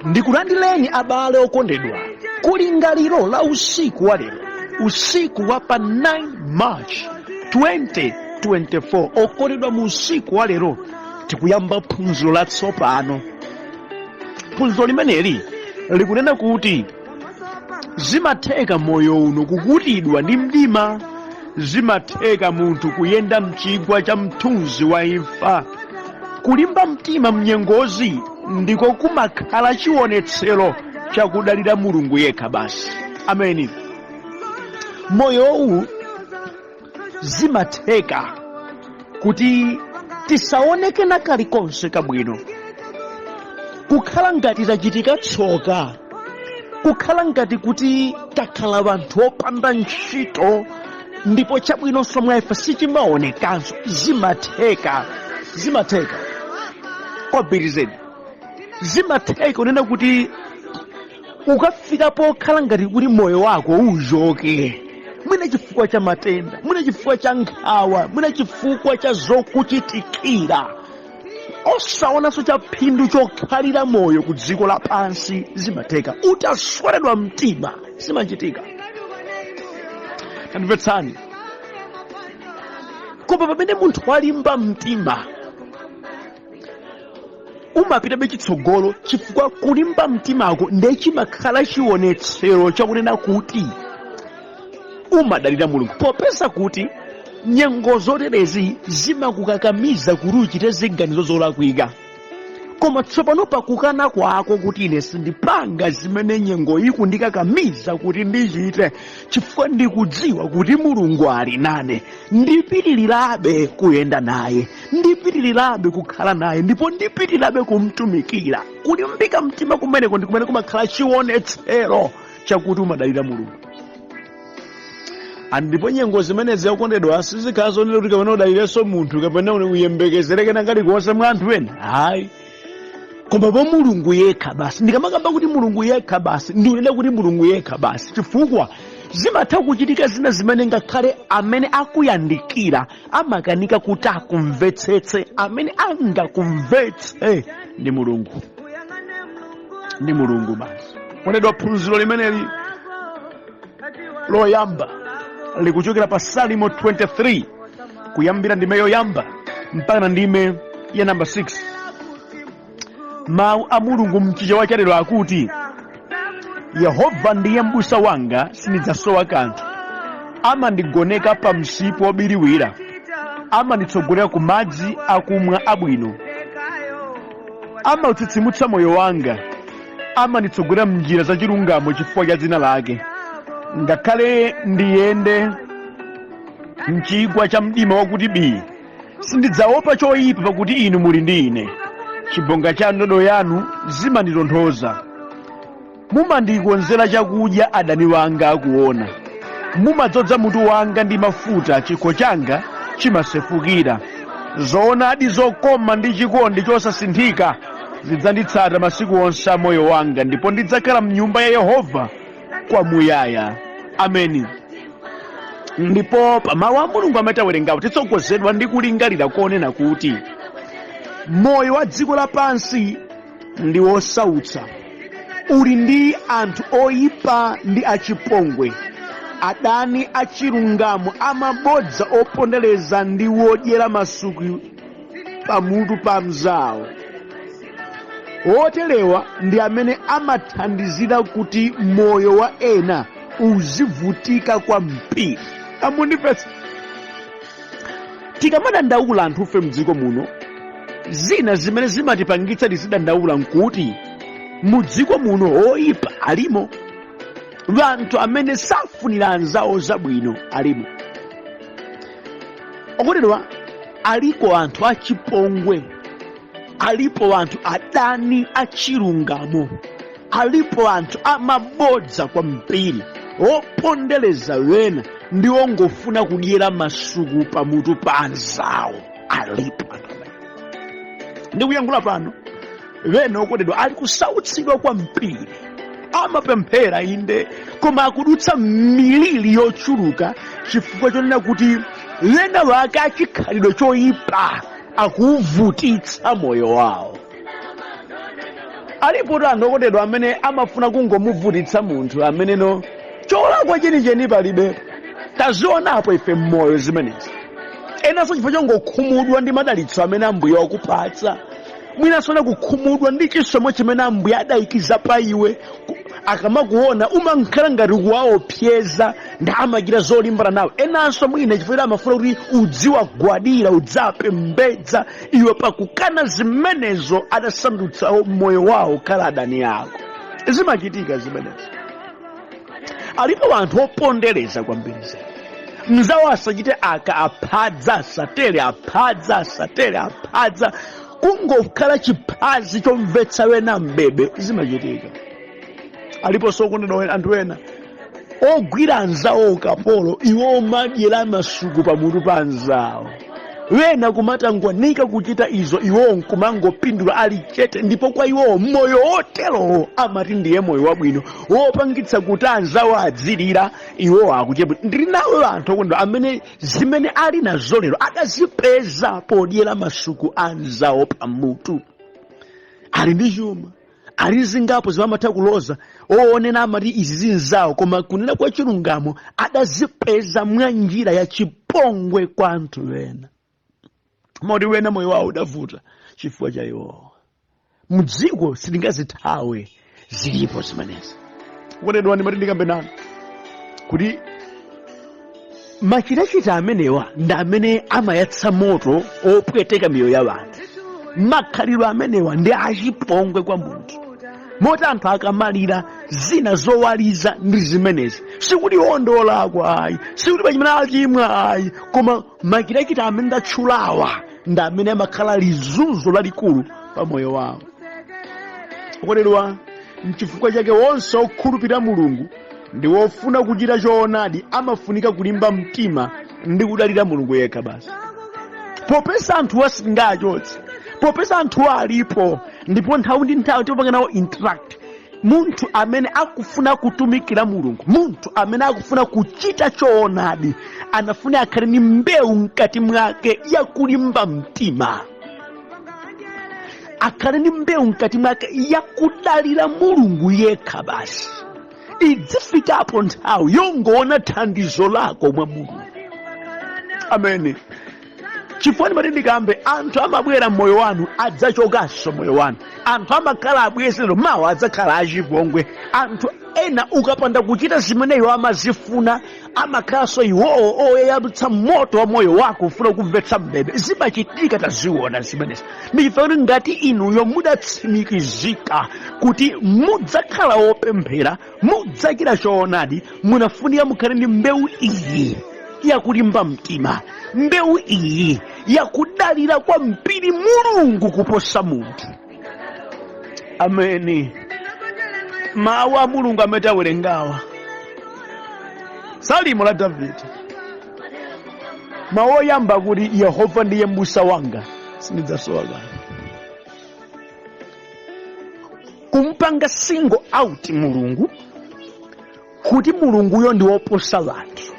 Ndikulandireni abale okondedwa kulingaliro la usiku wa lero, usiku wa pa 9 March 2024. Okondedwa, mu usiku wa lero tikuyamba phunziro latsopano. Phunziro limeneli likunena kuti zimatheka moyo uno kukutidwa ndi mdima, zimatheka munthu kuyenda mchigwa cha mthunzi wa imfa. Kulimba mtima mnyengozi ndiko kumakhala chionetsero chakudalira Mulungu yekha basi. Ameni. Moyowu zimatheka kuti tisaoneke na kalikonse kabwino, kukhala ngati tachitika tsoka, kukhala ngati kuti takhala wanthu opanda ntchito ndipo chabwinonso mwa ife sichimaonekanso. Zimatheka, zimatheka kwambiri zedi. Zimatheka kunena kuti ukafika pokhala ngati kuti moyo wako uchoke, mwina chifukwa cha matenda, mwina chifukwa cha nkhawa, mwina chifukwa cha zokuchitikira, osaonanso cha phindu chokhalira moyo ku dziko lapansi. Zimatheka utasweredwa mtima, zimachitika. Tandimvetsani. Koma pamene munthu walimba mtima, umapitabe chitsogolo, chifukwa kulimba mtimako ndiye chimakhala chionetsero chakunena kuti umadalira Mulungu, popeza kuti nyengo zoterezi zimakukakamiza kuti uchite ziganizo zolakwika. Koma tsopano pakukana kwako kuti ine sindipanga zimene nyengo ikundikakamiza kuti ndichite, chifukwa ndikudziwa kuti Mulungu ali nane, ndipitirirabe kuyenda naye, ndipitirirabe kukhala naye, ndipo ndipitirirabe kumtumikira. Kulimbika mtima kumeneko ndi kumene kumakhala chionetsero chakuti umadalira Mulungu. Ndipo nyengo zimenezi, okondedwa, sizikhala zonena kuti kapena udalirenso munthu kapena uyembekezere kena kalikonse mwa anthu ena, ayi, koma pa Mulungu yekha basi. Ndikamakamba kuti Mulungu yekha basi, ndikunena kuti Mulungu yekha basi, chifukwa zimatha kuchitika zina zimene ngakhale amene akuyandikira amakanika kuti akumvetsetse. Amene angakumvetse ndi Mulungu, ndi Mulungu basi. Okondedwa, phunziro limeneli loyamba likuchokera pa Salimo 23, kuyambira ndime yoyamba mpaka ndime ya namba 6. Mawu a Mulungu mchichewa chalero akuti, Yehova ndiye m'busa wanga, sindidzasowa kanthu. Amandigoneka pa msipu wobiriwira, amanditsogolera ku madzi akumwa abwino, amautsitsimutsa moyo wanga, amanditsogolera m'njira za chilungamo chifukwa cha dzina lake. Ngakhale ndiyende mchigwa cha mdima wakuti bii, sindidzaopa choyipa, pakuti inu muli ndi ine. Chibonga chanu ndodo yanu zimanditonthoza. Mumandikonzera chakudya adani wanga akuona. Mumadzoza mutu wanga ndi mafuta, chikho changa chimasefukira. Zoonadi zokoma ndi chikondi chosasinthika zidzanditsata masiku onse a moyo wanga, ndipo ndidzakhala mnyumba ya Yehova kwamuyaya. Ameni. Ndipo pa mawu a Mulungu amene tawerengawo, titsogozedwa ndi kulingalira konena kuti moyo wa dziko lapansi ndi wosautsa, uli ndi anthu oyipa ndi achipongwe, adani achilungamo, amabodza, opondereza ndi wodyera masuku pamutu pa mzawo. Oterewa ndi amene amathandizira kuti moyo wa ena uzivutika kwambiri. Amundimvetsa? Tikamadandaula anthufe mdziko muno, zina zimene zimatipangitsa tizidandaula nkuti mudziko muno oyipa alimo, anthu amene safunira anzawo zabwino alimo. Okondedwa, aliko anthu achipongwe, alipo anthu adani achilungamo, alipo anthu amabodza kwambiri, opondereza wena ndi ongofuna kudyera masuku pamutu pa anzawo. Alipo anthu amene ndikuyankhula pano, wena okondedwa ali kusautsidwa kwambiri, amapemphera inde, koma akudutsa miliri yochuluka chifukwa chonena kuti wena wake achikhalidwe choyipa Akuvutitsa moyo wawo. Alipo anthu, okondedwa, amene amafuna kungomuvutitsa munthu ameneno cholakwa chenicheni palibe. Tazionapo ife mmoyo zimenezi. Enanso chifukwa chongokhumudwa ndi madalitso amene Ambuye wakupatsa, mwinanso na kukhumudwa ndi chisomo chimene Ambuye adayikiza pa iwe, akamakuona umankhala ngati kuwaopseza ndi amachita zolimbana nawe. Enanso mwina chifukwa amafuna kuti udziwagwadira, udzapembedza iwe, pakukana zimenezo adasandutsa moyo wawo kukhala adani ako. Zimachitika zimenezo. Alipo anthu opondereza kwambiri zedi. Mzawo asachite aka, aphadza, asatere, aphadza, asatere, aphadza, kungokhala chiphazi chomvetsa wena mbebe. Zimachitika. Aliponso, okondedwa, anthu ena ogwira anzawo ukapolo, iwo omadyera masuku pamutu pa anzawo. Wena kumatangwanika kuchita izo, iwowo nkumangopindula ali chete. Ndipo kwa iwowo moyo woterowo amati ndiye moyo wabwino wopangitsa kuti anzawo adzilira, iwowo akuchepa. Ndili nawo anthu, okondedwa, amene zimene ali nazo lero adazipeza podyera masuku anzawo pamutu. Ali ndi chuma, ali zingapo zimamatha kuloza oonena, amati izi zinzawo, koma kunena kwa chilungamo adazipeza mwa njira ya chipongwe kwa anthu ena, moti wena moyo wawo udavuta chifukwa cha iwowo. Mdziko sitingazithawe, zilipo zimenezi. Okondedwa, ndimati ndikambe nanu kuti machitachita amenewa ndi amene amayatsa moto opweteka miyoyo ya anthu. Makhalidwe amenewa ndi achipongwe kwa munthu, moti anthu akamalira zina zowaliza ndi zimenezi. Sikuti iwo ndi olakwa ayi, sikuti pachimene achimwa ayi, koma machitachita amene ndatchulawa ndi amene amakhala lizunzo lalikulu pa moyo wawo. Okondedwa, nchifukwa chake wonse okhulupirira Mulungu ndi wofuna kuchita choonadi amafunika kulimba mtima ndi kudalira Mulungu yekha basi, popeza anthuwa sitingachotse, popeza anthuwa alipo ndipo nthawi ndi nthawi timapanga nawo interact. Munthu amene akufuna kutumikira Mulungu, munthu amene akufuna kuchita choonadi, anafuna akhale ndi mbewu mkati mwake yakulimba mtima, akhale ndi mbewu mkati mwake yakudalira Mulungu yekha basi. Idzifikapo nthawi yongoona thandizo lako mwa Mulungu amene, chifukwa ndimati ndikambe, anthu amabwera mmoyo wanu, adzachokanso moyo wanu. Anthu amakhala abwezi lero, mawa adzakhala achipongwe. Anthu ena ukapanda kuchita zimene iwo amazifuna, amakhalanso iwowo oyatsa moto wa moyo wako ufuna kumvetsa mbebe. Zimachitika, taziona zimenezi. Ndichifukwa kuti ngati inuyo mudatsimikizika kuti mudzakhala wopemphera, mudzachita choonadi, munafunika mukhale ndi mbewu iyi yakulimba mtima, mbewu iyi yakudalira kwambiri Mulungu kuposa munthu. Ameni. Mawu a Mulungu amene tawerengawa, Salimo la Davide, mawu oyamba kuti, "Yehova ndiye m'busa wanga, sindidzasowa kanthu." Kumpanga single out Mulungu, kuti Mulunguyo ndi woposa anthu.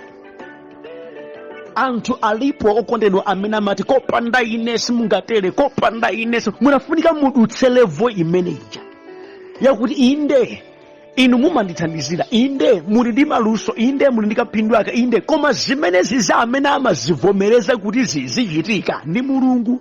Anthu alipo, okondedwa, amene amati, "Kopanda ine simungatere, kopanda ine Munafunika mudutse level imene ija yakuti, inde, inu mumandithandizira, inde, muli ndi maluso, inde, muli ndi kaphindu aka, inde, koma zimenezi za amene amazivomereza kuti zizichitika ndi Mulungu.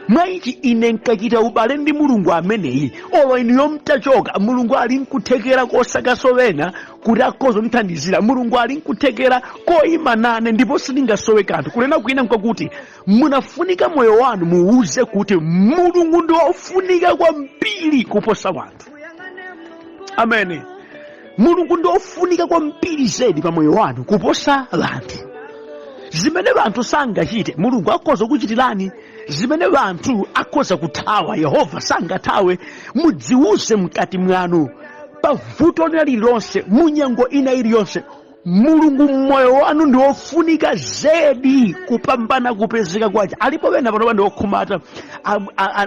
Mwa ichi ine nkachita ubale ndi Mulungu ameneyi, olo inuyo mtachoka, Mulungu ali nkuthekera kosakaso wena kuti akhoza kundithandizira. Mulungu ali nkuthekera koyima nane ndipo sindingasowe kanthu. Kunena kwina nkakuti munafunika moyo wanu muwuze kuti Mulungu ndi wofunika kwambiri kuposa wanthu. Amene Mulungu ndi wofunika kwambiri zedi pa moyo wanu kuposa wanthu. Zimene wanthu sangachite, Mulungu akhoza kuchitirani. Zimene wanthu akhoza kuthawa, Yehova sangathawe. Mudziwuze mkati mwanu, pa vuto lina lililonse, mu nyengo ina iliyonse. Mulungu mmoyo wanu ndi wofunika zedi kupambana kupezeka kwace. Alipo pena panopa ndi okhumata,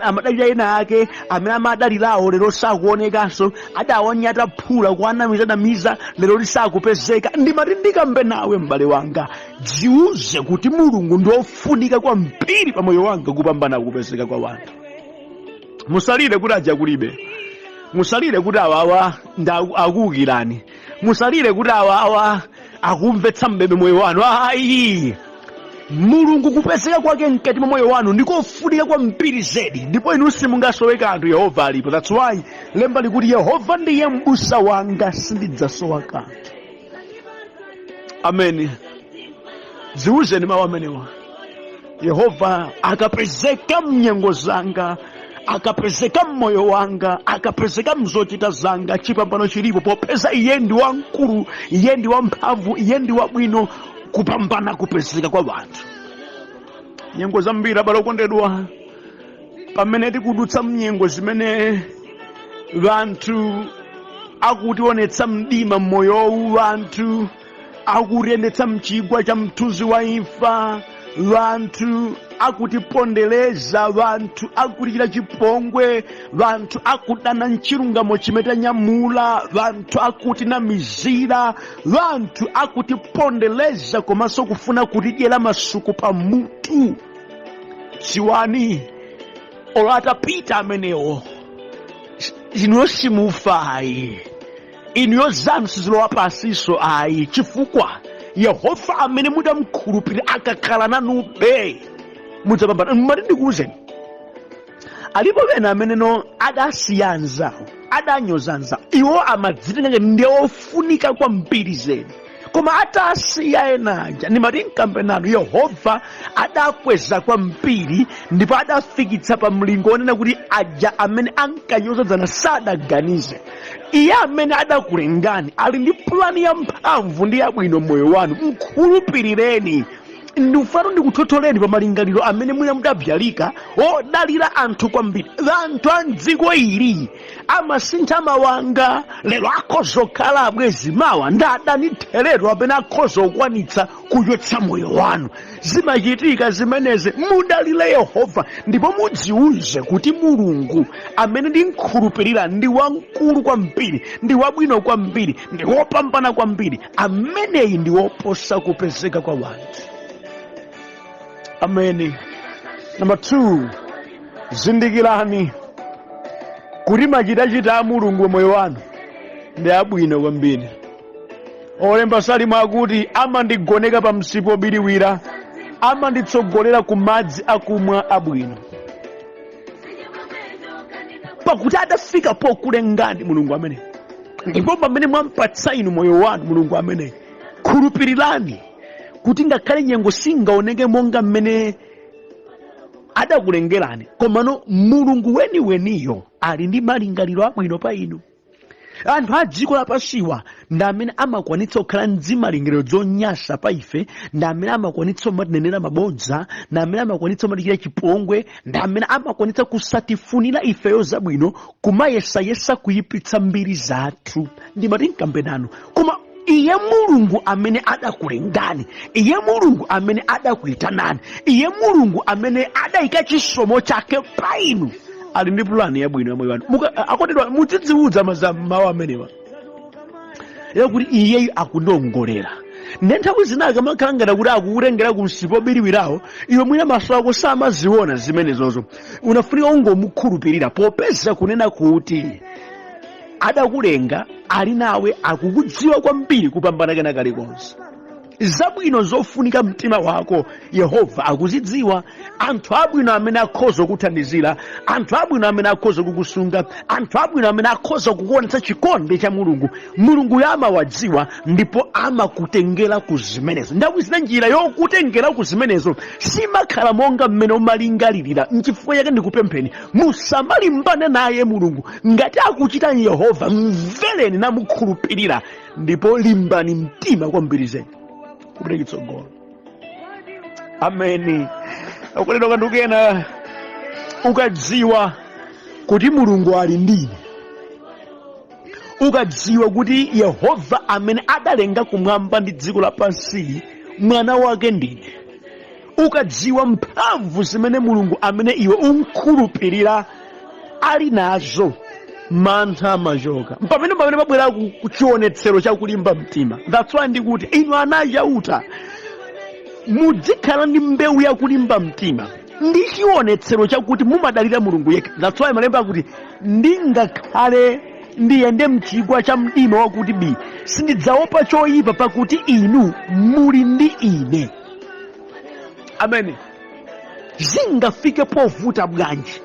amadalira ena ake amene amadalirawo lero sakuonekanso, adawanyata phula kuanamizanamiza, lero lisakupezeka. Ndimati ndikambe nawe m'bale wanga, dziuze kuti Mulungu ndi wofunika kwambiri pa moyo wanga kupambana kupezeka kwa wanthu. Musalire kuti aja kulibe, musalire kuti awawa ndi akuwukirani, musalire kuti awawa akumvetsa mbebe moyo wanu. Ayi, Mulungu kupezeka kwake mkati mwa moyo wanu ndikofunika kwambiri zedi, ndipo inu simungasowe kanthu. Yehova alipo. That's why lemba likuti, "Yehova ndiye m'busa wanga, sindidzasowa kanthu." Ameni. Ziwuzeni mawu amenewa: Yehova akapezeka mnyengo zanga, akapezeka mmoyo wanga, akapezeka mzochita zanga, chipambano chilipo, popeza iye ndi wamkulu, iye ndi wamphamvu, iye ndi wabwino kupambana kupezeka kwa wanthu. Nyengo zambiri, abale okondedwa, pamene tikudutsa mnyengo zimene vanthu akutionetsa mdima mmoyowu, vanthu akutiyendetsa mchigwa cha mthunzi wa imfa, vanthu akutipondereza, vanthu akutichita chipongwe, vanthu akudana mchilungamo chimene tanyamula, vanthu akutinamizira, vanthu akutipondereza komanso kufuna kutidyera masuku pamutu, dziwani, olo atapita amenewo, inuyo simufa ayi, inuyo zanu sizilowa pansiso ayi, chifukwa Yehova amene mudamkhulupirira akakhala nanube mudzapambana. Mati ndikuwuzeni, alipo pena amene no adasiya anzawo, adanyoza anzawo, iwo amadzitenga ngati ndiye ofunika kwambiri zedi, koma atasiya ena aja, ndimati nkambe nanu, Yehova adakweza kwambiri ndipo adafikitsa pa mlingo wonena kuti aja amene ankanyozadzana sadaganize. Iye amene adakulengani ali ndi pulani ya mphamvu ndi yabwino mmoyo wanu, mkhulupirireni. Ndikufuna ndikuthotholeni pa malingaliro amene mwina mudabyalika odalira anthu kwambiri. Anthu a mdziko ili amasintha mawanga, lero akhoza kukhala abwezi, mawa ndi adani theretu amene akhoza kukwanitsa kuchotsa moyo wanu. Zimachitika zimenezi. Mudalire Yehova ndipo mudziuze kuti Mulungu amene ndimkhulupirira ndi wamkulu kwambiri, ndi wabwino kwambiri, ndi wopambana kwambiri, ameneyi ndi woposa kupezeka kwa wanthu. Ameni. Namba 2, zindikirani kuti machitachita a Mulungu moyo wanu ndi abwino kwambiri. Olemba Salimo akuti, "Amandigoneka pa msipu obiriwira, amanditsogolera ku madzi akumwa abwino." Pakuti adafika pokulengani Mulungu amene, ndipo pamene mwampatsa inu moyo wanu Mulungu amene, khulupirirani kuti ngakhale nyengo singaoneke monga mmene adakulengerani, komano Mulungu weniweniyo ali ndi malingaliro abwino pa inu. Anthu a dziko lapansiwa ndi amene amakwanitsa kukhala ndi malingaliro zonyasa pa ife, ndi amene amakwanitsa kumatinenera mabodza, ndi amene amakwanitsa kumatichita chipongwe, ndi amene amakwanitsa kusatifunira ifeyo zabwino, kumayesayesa kuyipitsa mbiri zathu. Ndimati nkambe nanu, koma iye Mulungu amene adakulengani, iye Mulungu amene adakuyitanani, iye Mulungu amene adayika chisomo chake pa inu, ali ndi pulani yabwino ya moyo wanu. Akondedwa, mudzidziwudza mawu amenewa yakuti iyeyu akundiongolera. Ndiye nthawi zina akamakhala ngati kuti akukutengera ku msipu obiriwirawo, iwe mwina maso ako samaziona zimenezozo. Unafunika ungomukhulupirira, popeza kunena kuti adakulenga, ali nawe, akukudziwa kwambiri kupambana kena kalikonse. Zabwino zofunika mtima wako Yehova akuzidziwa. Anthu abwino amene akhoza kukuthandizira, anthu abwino amene akhoza kukusunga, anthu abwino amene akhoza kukuonetsa chikondi cha Mulungu, Mulunguyo amawadziwa ndipo amakutengera ku zimenezo. Nthawi zina njira yokutengera ku zimenezo simakhala monga mmene umalingalirira. Nchifukwa chake ndikupempheni, musamalimbane naye Mulungu. Ngati akuchita Yehova, mvereni namukhulupirira, ndipo limbani mtima kwambiri zedi kupita chitsogolo. Ameni. Okondedwa, kanthu kena, ukadziwa kuti Mulungu ali ndine, Ukadziwa kuti Yehova amene adalenga kumwamba ndi dziko lapansi, mwana wake ndine, ukadziwa mphamvu zimene Mulungu amene iwe umkhulupirira ali nazo, mantha amachoka. Pamene pabwera ku chionetsero chakulimba mtima. That's why ndikuti inu ana Achauta mudzikhala ndi mbewu yakulimba mtima ndi chionetsero chakuti mumadalira Mulungu yekha. That's why malemba akuti, "Ndingakhale ndiyende mchigwa cha mdima wakuti bi, sindidzaopa choyipa, pakuti inu muli ndi ine." Amene zingafike povuta bwanji,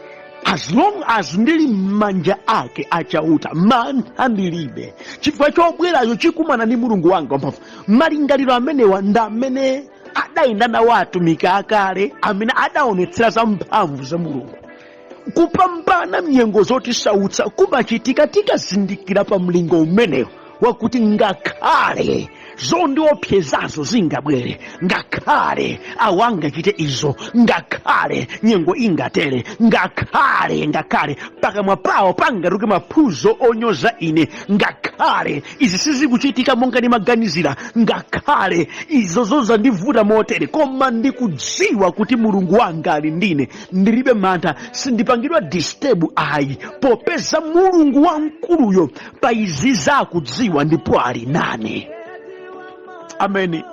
as long as ndili m'manja ake Achauta, mantha ndilibe, chifukwa chobweracho chikumana ndi Mulungu wanga wamphamvu. Malingaliro amenewa ndi amene adayenda nawo atumiki akale amene adaonetsera za mphamvu za Mulungu. Kupambana mnyengo zotisautsa kumachitika tikazindikira pa mlingo umenewo wakuti ngakhale zondiopsezazo zingabwere, ngakhale awangachite izo, ngakhale nyengo ingatere, ngakhale pakamwa pawo pangatuluke maphuzo onyoza ine, ngakhale izi sizikuchitika monga ndimaganizira, ngakhale izo zozandivuta motere, koma ndikudziwa kuti Mulungu wanga ali ndine. Ndilibe mantha, sindipangidwa disturb ayi, popeza Mulungu wamkuluyo pa izi zakudziwa ndipo ali nane. Ameni.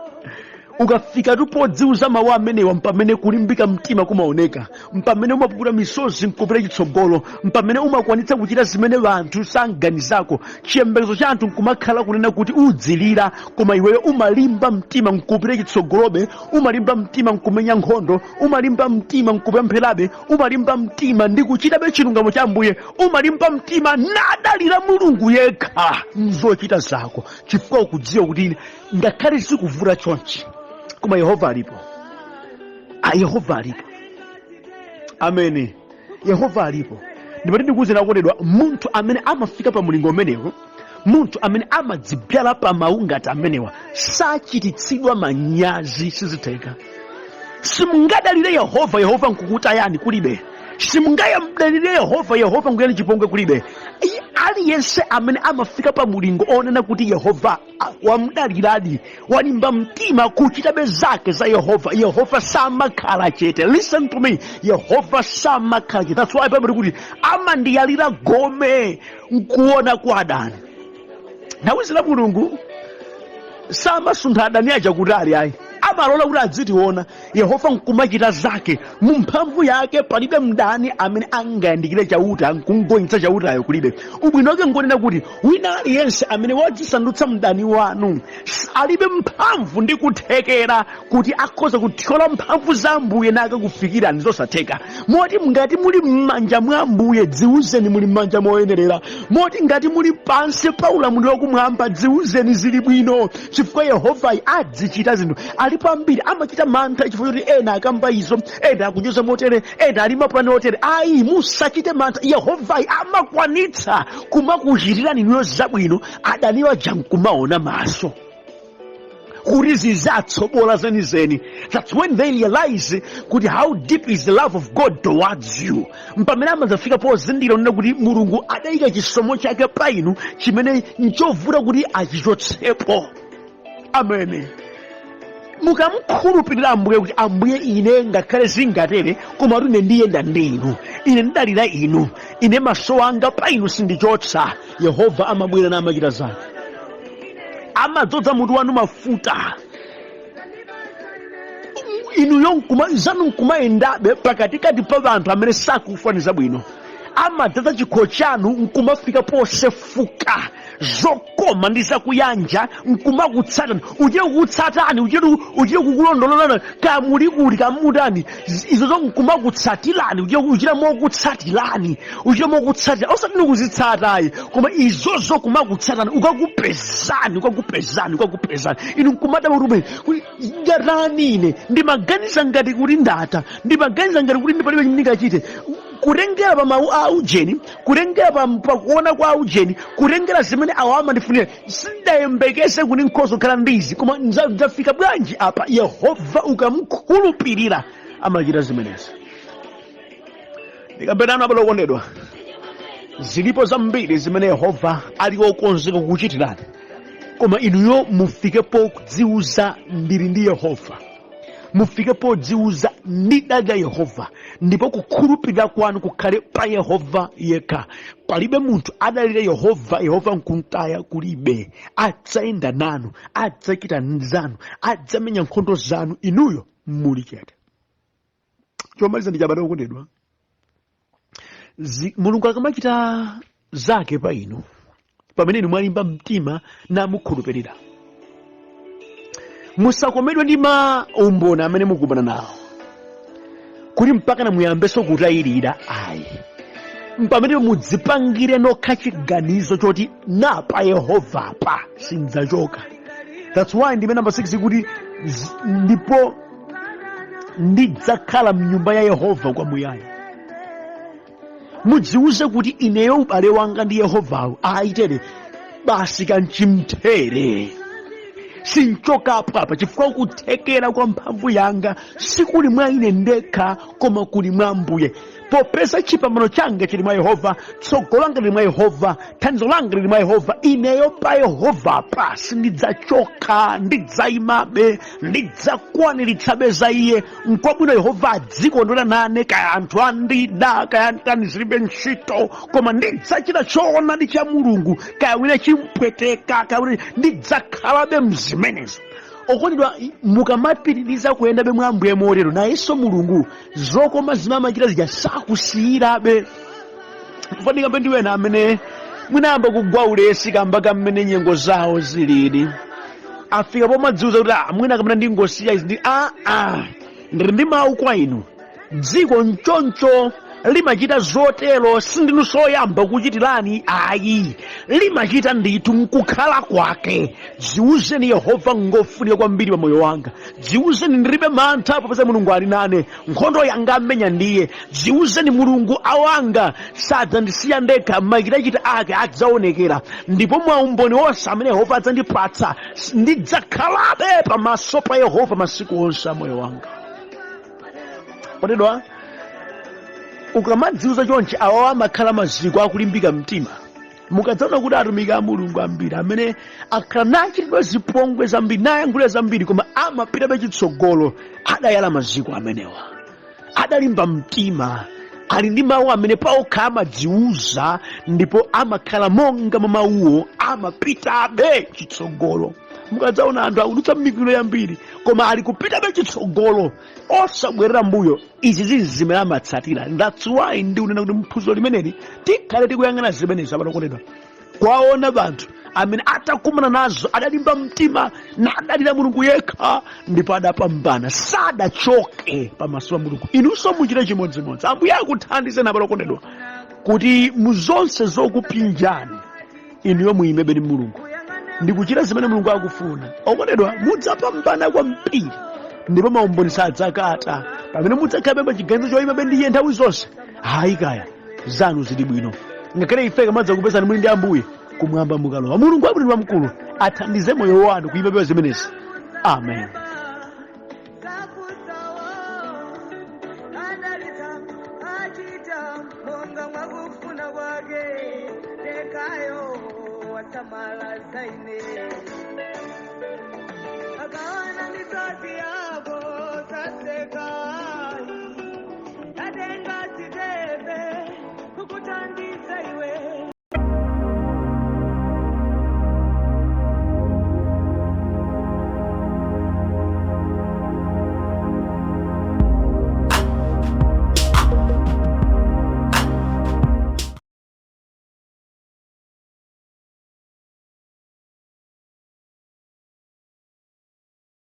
Ukafika podziuza mawu amenewa, mpamene kulimbika mtima kumaoneka, mpamene umapukuta misozi nkupita chitsogolo, mpamene umakwanitsa kuchita zimene anthu sanganizako. Chiyembekezo cha anthu nkumakhala kunena kuti udzilira, koma iweyo umalimba mtima nkupita chitsogolobe, umalimba mtima nkumenya nkhondo, umalimba mtima nkupempherabe, umalimba mtima ndi kuchitabe chilungamo cha Ambuye, umalimba mtima nadalira Mulungu yekha mzochita zako, chifukwa ukudziwa kuti ngakhale zikuvuta chonchi, koma Yehova alipo. A, Yehova alipo. Amene Yehova alipo. Ndipati ndikuwuzeni akondedwa, munthu amene amafika pa mulingo umenewo, munthu amene amadzibyala pa mawu ngati amenewa, sachititsidwa manyazi. Sizitheka. Simungadalire Yehova, Yehova nkukutayani, kulibe. Simungayamdalire Yehova, Yehova nkuyani chipongwe, kulibe. Aliyense amene amafika pa mulingo onena kuti Yehova wamdaliradi, walimba mtima kuchitabe zake za Yehova, Yehova samakhala chete. Listen to me, Yehova samakhala chete. That's why Bible kuti amandiyalira gome nkuona kwa adani. Nthawi zina Mulungu samasuntha adani aja kuti ali ayi, amalola kuti adzitiona. Yehova nkumachita zake mu mphamvu yake. Palibe mdani amene angayandikire Chauta nkungonjetsa Chautayo, kulibe. Ubwino wake ngonena kuti wina aliyense amene wadzisandutsa mdani wanu alibe mphamvu ndi kuthekera kuti akhoza kuthyola mphamvu za Ambuye nakakufikirani, zosatheka. Moti ngati muli m'manja mwa Ambuye, dziwuzeni muli m'manja moyenerera. Moti ngati muli pansi pa ulamuliro wakumwamba, dziwuzeni zili bwino, chifukwa Yehovayi adzichita zinthu. Alipo ambiri amachita mantha chifukwa choti ena akamba izo, ena akunyoza motere, ena ali mapulani otere. Ayi, musachite mantha. Yehovayi amakwanitsa kumakuchitirani inuyo zabwino, adaniwo aja nkumaona maso kuti zizatsobola zenizeni. That's when they realize kuti how deep is the love of God towards you. Mpamene amadzafika pozindikira kunena kuti Mulungu adayika chisomo chake pa inu chimene nchovuta kuti achichotsepo. Amene mukamkhulupirira Ambuye kuti, "Ambuye, ine ngakhale zingatere, koma ine ndiyenda ndi inu, ine ndidalira inu, ine maso anga pa inu sindichotsa," Yehova amabwera namachita zake, amadzodza mutu wanu mafuta, inuyo zanu nkumayendabe pakatikati pa anthu amene sakufaniza bwino. Amadzaza chikho chanu nkumafika posefuka, zokoma ndi zakuyanja nkumakutsatani, uchite kukutsatani, uchite kukulondololana, kamuli kuti kamutani, izozo nkumakutsatirani, uchite mokutsatirani, uchite mokutsatira, osati nikuzitsatayi, koma izozo kumakutsatani, ukakupezani, ukakupezani, ukakupezani. Inu nkumadabwa kuti ndatani ine? Ndimaganiza ngati kuti ndata, ndimaganiza ngati kuti ndipalibe chimene ndingachite. Kutengera pa mawu a aujeni, kutengera pa kuona kwa aujeni, kutengera zimene awo amandifunira, sindayembekeze kuti nkhoza kukhala ndizi, koma ndafika bwanji apa? Yehova ukamkhulupirira amachita zimenezi. Ndikambirana abale okondedwa. Zilipo zambiri zimene Yehova ali wokonzeka kukuchitirani, koma inuyo mufike podziuza ndili ndi Yehova, mufike podziuza ndidalira Yehova, ndipo kukhulupirira kwanu kukhale pa Yehova yekha. Palibe munthu adalira Yehova, Yehova nkumtaya, kulibe. Adzayenda nanu, adzachita zanu, adzamenya nkhondo zanu, inuyo muli chete. Chomaliza ndi chabale okondedwa, Mulungu akamachita zake pa inu pamene inu mwalimba mtima namukhulupirira, musakomedwe ndi maumboni amene mukumana nawo kuti mpakana muyambenso kutayirira, ayi. Pamene mudzipangire nokha chiganizo choti napa Yehova pa sindidzachoka. That's why ndime namba 6 kuti ndipo ndidzakhala mnyumba ya Yehova kwamuyaya. Mudziwuze kuti ineyo ubale wanga ndi Yehovawo ayitere basi kanchimthere, sinchokapo apa, chifukwa kuthekera kwa mphamvu yanga sikuli mwa ine ndekha koma kuli mwa Ambuye. Popeza chipambano changa chili mwa Yehova, tsogolo langa lili mwa Yehova, thandizo langa lili mwa Yehova, ineyo pa Yehova pa sindidzachoka, ndidzayimabe, ndidzakwaniritsabe za iye. Nkwabwino Yehova adzikondwera nane, kaya anthu andida kaya antani, zilibe ntchito, koma ndidzachita choonadi cha Mulungu, kaya wina chimpweteka kaya wina, ndidzakhalabe mzimenezo. Okondedwa, mukamapitiriza kuyendabe mwa Ambuye motero, nayenso Mulungu zokoma zimene amachita zija sakusiyirabe. Kufanikabe ndi wena amene mwinayamba kugwa ulesi kamba ka mmene nyengo zawo zilili, afika pomadziuza kuti mwina kapena ndingosiya izi ndi ndili ndi mawu kwa inu. Dziko nchoncho limachita zotero, sindinu soyamba kuchitirani ayi, limachita ndithu mkukhala kwake. Dziwuzeni Yehova ngofunika kwambiri pa moyo wanga, dziwuzeni ndilibe mantha popeza Mulungu ali nane, nkhondo yanga amenya ndiye. Dziwuzeni Mulungu awanga sadzandisiya ndekha, machitachita ake adzaonekera, ndipo mwa umboni wonse amene Yehova adzandipatsa ndidzakhalabe pamaso pa Yehova masiku onse a moyo wanga. Okondedwa, ukamadziuza chonchi, awawa amakhala maziko akulimbika mtima. Mukadzaona kuti atumiki a Mulungu ambiri amene akhala nachitidwa zipongwe zambiri, nayankhula zambiri, koma amapitabe chitsogolo, adayala maziko amenewa, adalimba mtima, ali ndi mawu amene paokha amadziuza, ndipo amakhala monga mwa mawuwo, amapitabe chitsogolo. Mukadzaona anthu akudutsa m'mikilo yambiri koma ali kupitabe chitsogolo osabwerera mbuyo, izi zili zimene amatsatira. That's why ndikunena kuti mphunziro limeneli tikhale tikuyang'ana zimenezo. Abale okondedwa, kwaona banthu amene atakumana nazo adalimba mtima nadalira Mulungu yekha ndipo adapambana, sadachoke pamaso pa Mulungu. Inunso muchite chimodzimodzi. Ambuye akuthandizeni, abale okondedwa, kuti muzonse zokupinjani inuyo muyimebe ndi Mulungu ndikuchita zimene Mulungu akufuna. Okondedwa, mudzapambana kwambiri ndipo maumboni sadzakata pamene mudzakhalabe pa chiganizo choyimabe ndi iye nthawi zonse. Hayi, kaya zanu zili bwino, ngakhale ife kamadzakupezani muli ndi Ambuye kumwamba mukalowa. Mulungu wabwino wamkulu athandize moyo wanu kuyimabe zimenezi. Amen. Adalitsa achita monga mwakufuna kwake, tekayo wasamala zaine akaona misozi.